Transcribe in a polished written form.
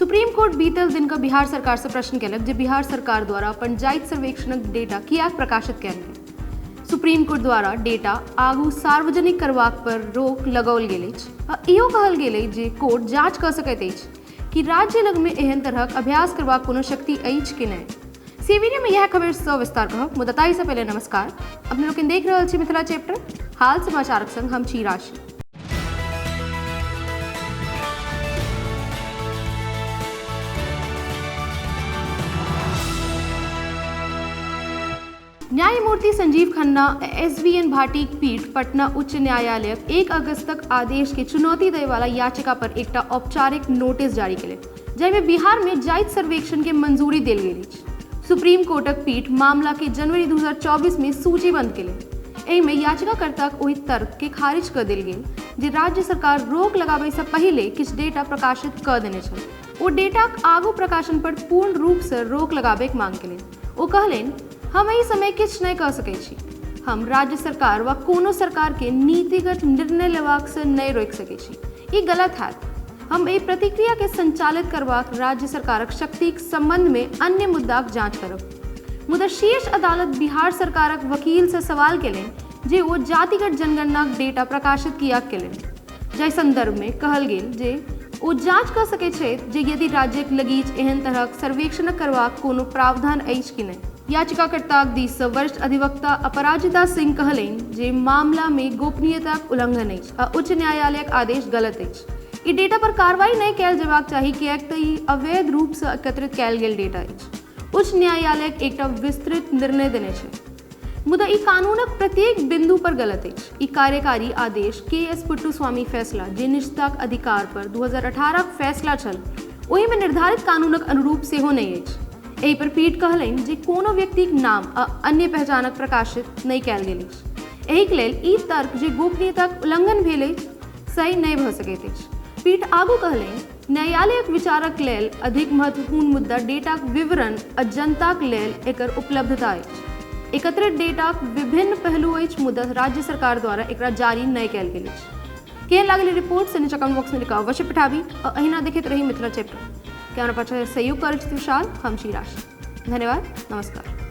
Supreme court बीतल दिन कऽ बिहार सरकारसँ प्रश्न केलक जे बिहार सरकार द्वारा अपन जाति सर्वेक्षणक डेटा किएक प्रकाशित कयल गेल। सुप्रीम कोर्ट द्वारा डेटा आगू सार्वजनिक करबाक पर रोक लगाओल गेल अछि आ इहो कहल गेल अछि जे कोर्ट जांच कऽ सकैत अछि कि राज्य लगमे एहन तरहक अभ्यास करबाक कोनो शक्ति अछि कि नहि। से वीडियोमे इएह खबर सविस्तार कहब, मुदा ताहिसँ पहिले नमस्कार। अपने लोकनि देख रहल छी मिथिला चैप्टर हाल समाचारक संग हम छी राशि। न्यायमूर्ति संजीव खन्ना एस.वी.एन. भाटीक पीठ पटना उच्च न्यायालयक 1 अगस्तक आदेश के चुनौती दै वाला याचिका पर एकटा औपचारिक नोटिस जारी केलनि, जाहिमे बिहार मे जाति सर्वेक्षण के मंजूरी देल गेल अछि। सुप्रीम कोर्टक पीठ मामला के जनवरी 2024 मे सूचीबद्ध केलनि। एहिमे याचिकाकर्ताक ओहि तर्क के खारिज कऽ देल गेल जे राज्य सरकार रोक लगाबय सँ पहिले किछु डेटा प्रकाशित कऽ देने छल। ओ डेटाक आगू प्रकाशन पर पूर्ण रूप सँ रोक लगाबयक मांग केलनि। ओ कहलनि, हम एहि समय किछु नहि कऽ सकैत छी। हम राज्य सरकार वा कोनो सरकारकेँ नीतिगत निर्णय लेबाकसँ नहि रोकि सकैत छी। ई गलत होयत। हम एहि प्रतिक्रियाकेँ संचालित करबाक राज्य सरकारक शक्तिक सम्बन्धमे अन्य मुद्दाक जाँच करब। मुदा शीर्ष अदालत बिहार सरकारक वकीलसँ सवाल केलनि जे ओ जातिगत जनगणनाक डेटा प्रकाशित किएक केलनि। जाहि सन्दर्भमे कहल गेल जे ओ जाँच कऽ सकैत छथि जे यदि राज्यक लगीच एहन तरहक सर्वेक्षणक करबाक कोनो प्रावधान अछि कि नहि। याचिकाकर्ताक दिससँ वरिष्ठ अधिवक्ता अपराजिता सिंह कहलनि जे मामलामे गोपनीयताक उल्लंघन अछि आ उच्च न्यायालयक आदेश गलत अछि। ई डेटा पर कार्रवाई नहि कयल जेबाक चाही किएक तँ ई अवैध रूपसँ एकत्रित कयल गेल डेटा अछि। उच्च न्यायालयक एकटा विस्तृत निर्णय देने छै। मुदा ई कानूनक प्रत्येक बिंदु पर गलत अछि। ई कार्यकारी आदेश के एस पुट्टुस्वामी फैसला, जे निजताक अधिकार पर 2018 क फैसला छल, ओहिमे निर्धारित कानूनक अनुरूप सेहो नहि अछि। एहि पर पीठ कहलनि जे कोनो व्यक्तिक नाम आ अन्य पहचानक प्रकाशित नहि कयल गेल अछि। एहिक लेल ई तर्क जे गोपनीयताक उल्लंघन भेल अछि, सही नहि भऽ सकैत अछि। पीठ आगू कहलनि, न्यायालयक विचारक लेल अधिक महत्वपूर्ण मुद्दा डेटाक विवरण आ जनताक लेल एकर उपलब्धता अछि। एकत्रित डेटाक विभिन्न पहलू अछि, मुदा राज्य सरकार द्वारा एकरा जारी नहि कयल गेल अछि। केहन लागल ई रिपोर्ट से नीचा कमेंट बॉक्स में लिखा अवश्य पठाबी और अहिना देखैत रही मिथिला चैप्टर। कैमरा पाछा सहयोग करै छथि विशाल, हम छी राशि। धन्यवाद, नमस्कार।